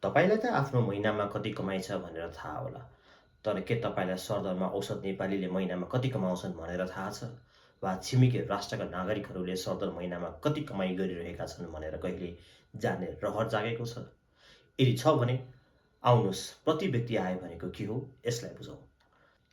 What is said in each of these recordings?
तपाईलाई त आफ्नो महिनामा कति कमाइ छ भनेर थाहा होला। तर के तपाईलाई सरदरमा औसत नेपालीले महिनामा कति कमाउँछन् भनेर थाहा छ? वा छिमेकी राष्ट्रका नागरिकहरूले सरदर महिनामा कति कमाइ गरिरहेका छन् भनेर कहिले जान्ने रहर जागेको छ? यदि छ भने आउनुहोस् प्रति व्यक्ति आय भनेको के हो यसलाई बुझौँ।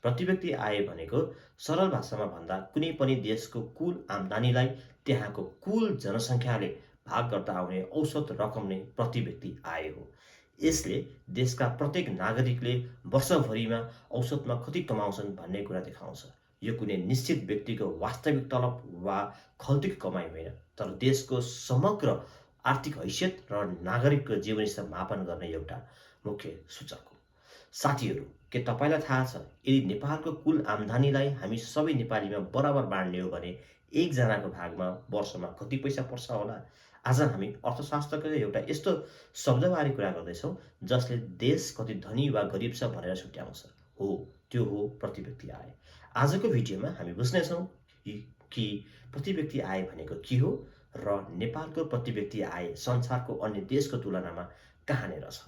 प्रति व्यक्ति आय भनेको सरल भाषामा भन्दा कुनै पनि देशको कुल आम्दानीलाई त्यहाँको कुल जनसङ्ख्याले भाग गर्दा आउने औसत रकम नै प्रति व्यक्ति आय हो। यसले देशका प्रत्येक नागरिकले वर्षभरिमा औसतमा कति कमाउँछन् भन्ने कुरा देखाउँछ। यो कुनै निश्चित व्यक्तिको वास्तविक तलब वा खल्तीको कमाइ होइन, तर देशको समग्र आर्थिक हैसियत र नागरिकको जीवनस्तर मापन गर्ने एउटा मुख्य सूचक हो। साथीहरू, के तपाईँलाई थाहा छ यदि नेपालको कुल आम्दानीलाई हामी सबै नेपालीमा बराबर बाँड्ने हो भने एकजनाको भागमा वर्षमा कति पैसा पर्छ होला? आज हामी अर्थशास्त्रको एउटा यस्तो शब्दबारे कुरा गर्दैछौँ जसले देश कति धनी वा गरिब छ भनेर छुट्याउँछ। त्यो हो प्रति व्यक्ति आय। आजको भिडियोमा हामी बुझ्नेछौँ कि प्रति व्यक्ति आय भनेको के हो र नेपालको प्रति व्यक्ति आय संसारको अन्य देशको तुलनामा कहाँनिर छ।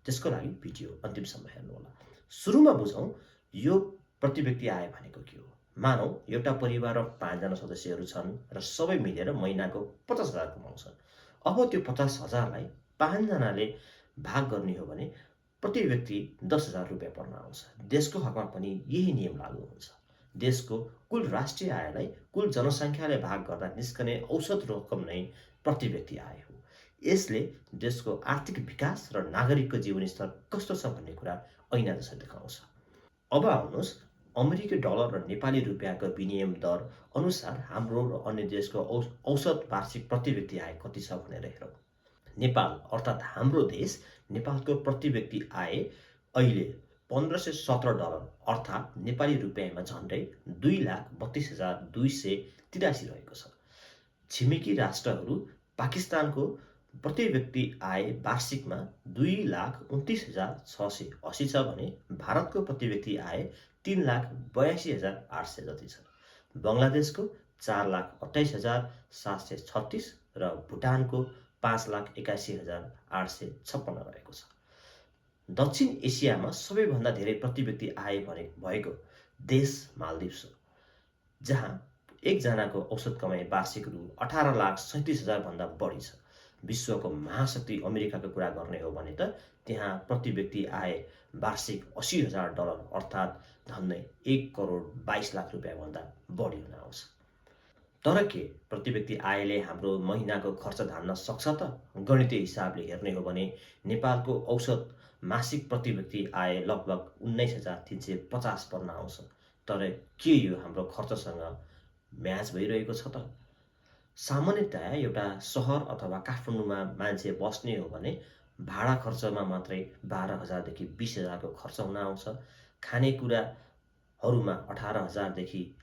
त्यसको लागि भिडियो अन्तिमसम्म हेर्नुहोला। सुरुमा बुझौँ यो प्रति व्यक्ति आय भनेको के हो। मानौँ एउटा परिवारमा 5 जना सदस्यहरू छन् र सबै मिलेर महिनाको 50,000 कमाउँछन्। अब त्यो 50,000लाई 5 जनाले भाग गर्ने हो भने प्रति व्यक्ति 10,000 रुपियाँ पर्न आउँछ। देशको हकमा पनि यही नियम लागू हुन्छ। देशको कुल राष्ट्रिय आयलाई कुल जनसङ्ख्याले भाग गर्दा निस्कने औसत रकम नै प्रति व्यक्ति आय हो। यसले देशको आर्थिक विकास र नागरिकको जीवनस्तर कस्तो छ भन्ने कुरा ऐना जसरी देखाउँछ। अब आउनुहोस् अमेरिकी डलर र नेपाली रुपियाँको विनिमय दर अनुसार हाम्रो र अन्य देशको औसत वार्षिक प्रति व्यक्ति आय कति छ भनेर हेरौँ। नेपाल अर्थात् हाम्रो देश नेपालको प्रति व्यक्ति आय अहिले $1517 अर्थात् नेपाली रुपियाँमा झन्डै 2,32,283 रहेको छ। छिमेकी राष्ट्रहरू पाकिस्तानको प्रति व्यक्ति आय वार्षिकमा 2,29,680 छ भने भारतको प्रति व्यक्ति आय 3,82,800 जति छ। बङ्गलादेशको 4,28,736 र भुटानको 5,81,856 रहेको छ। दक्षिण एसियामा सबैभन्दा धेरै प्रति व्यक्ति आय भएको देश मालदिप्स हो, जहाँ एकजनाको औसत कमाइ वार्षिक रु 18,37,000 भन्दा बढी छ। विश्वको महाशक्ति अमेरिकाको कुरा गर्ने हो भने त त्यहाँ प्रति व्यक्ति आय वार्षिक $80,000 अर्थात् झन्डै 1,22,00,000 रुपियाँ भन्दा बढी हुन आउँछ। तर के प्रति व्यक्ति आयले हाम्रो महिनाको खर्च धान्न सक्छ त? गणितीय हिसाबले हेर्ने हो भने नेपालको औसत मासिक प्रति व्यक्ति आय लगभग 19,350 पर्न आउँछ। तर के यो हाम्रो खर्चसँग म्याच भइरहेको छ त? सामान्यतया एउटा सहर अथवा काठमाडौँमा मान्छे बस्ने हो भने भाडा खर्चमा मात्रै 12,000 देखि 20,000 को खर्च हुन आउँछ। खानेकुराहरूमा 18,000 देखि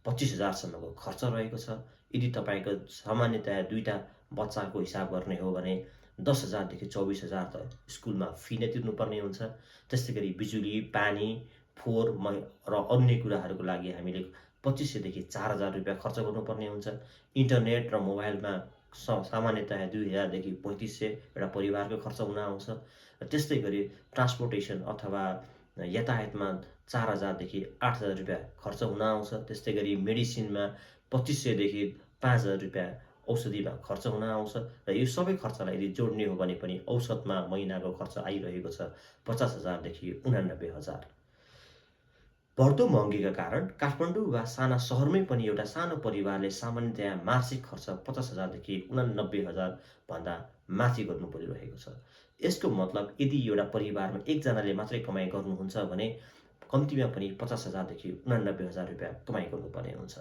25,000 सम्मको खर्च रहेको छ। यदि तपाईँको सामान्यतया 2टा बच्चाको हिसाब गर्ने हो भने 10,000 देखि 24,000 त स्कुलमा फी नै तिर्नुपर्ने हुन्छ। त्यस्तै गरी बिजुली, पानी, फोहोर र अन्य कुराहरूको लागि हामीले 2,500 देखि 4,000 रुपियाँ खर्च गर्नुपर्ने हुन्छ। इन्टरनेट र मोबाइलमा सामान्यतया 2,000 देखि 3,500 एउटा परिवारको खर्च हुन आउँछ। र त्यस्तै गरी ट्रान्सपोर्टेसन अथवा यातायातमा 4,000 देखि 8,000 रुपियाँ खर्च हुन आउँछ। त्यस्तै गरी मेडिसिनमा 2,500 देखि 5,000 रुपियाँ औषधिमा खर्च हुन आउँछ। र यो सबै खर्चलाई यदि जोड्ने हो भने पनि औसतमा महिनाको खर्च आइरहेको छ 50,000 देखि 89,000। बढ्दो महँगीका कारण काठमाडौँ वा साना सहरमै पनि एउटा सानो परिवारले सामान्यतया मासिक खर्च 50,000 देखि 89,000 भन्दा माथि गर्नु परिरहेको छ। यसको मतलब यदि एउटा परिवारमा एकजनाले मात्रै कमाइ गर्नुहुन्छ भने कम्तीमा पनि 50,000 देखि 89,000 रुपियाँ कमाइ गर्नुपर्ने हुन्छ।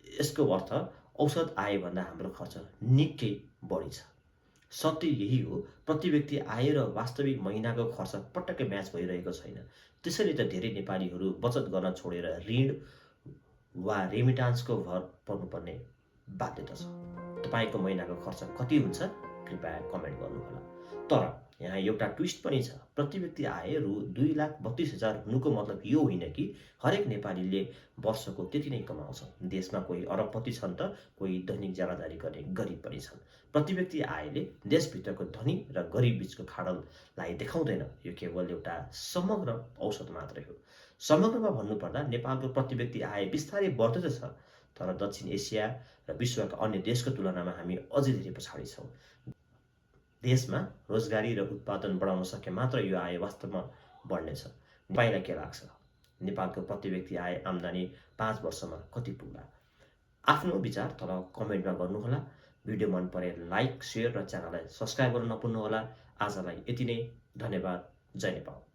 यसको अर्थ औसत आयभन्दा हाम्रो खर्च निकै बढी छ। सत्य यही हो, प्रति व्यक्ति आय र वास्तविक महिनाको खर्च पटक्कै म्याच भइरहेको छैन। त्यसैले त धेरै नेपालीहरू बचत गर्न छोडेर ऋण वा रेमिटान्सको भर पर्नुपर्ने बाध्यता छ। तपाईँको महिनाको खर्च कति हुन्छ? कृपया कमेन्ट गर्नुहोला। तर यहाँ एउटा ट्विस्ट पनि छ। प्रति व्यक्ति आय रु 2,32,000 हुनुको मतलब यो होइन कि हरेक नेपालीले वर्षको त्यति नै कमाउँछ। देशमा कोही अरबपति छन् त कोही दैनिक ज्यालादारी गर्ने गरिब पनि छन्। प्रति व्यक्ति आयले देशभित्रको धनी र गरिब बीचको खाडललाई देखाउँदैन। यो केवल एउटा समग्र औसत मात्रै हो। समग्रमा भन्नुपर्दा नेपालको प्रति व्यक्ति आय बिस्तारै बढ्दै छ, तर दक्षिण एसिया र विश्वका अन्य देशको तुलनामा हामी अझै धेरै पछाडि छौँ। देशमा रोजगारी र उत्पादन बढाउन सके मात्र यो आय वास्तवमा बढ्नेछ। तपाईँलाई के लाग्छ? नेपालको प्रति व्यक्ति आय आम्दानी 5 वर्षमा कति पुग्ला? आफ्नो विचार तल कमेन्टमा गर्नुहोला। भिडियो मन परे लाइक, सेयर र च्यानललाई सब्स्क्राइब गर्न नभुल्नुहोला। आजलाई यति नै। धन्यवाद। जय नेपाल।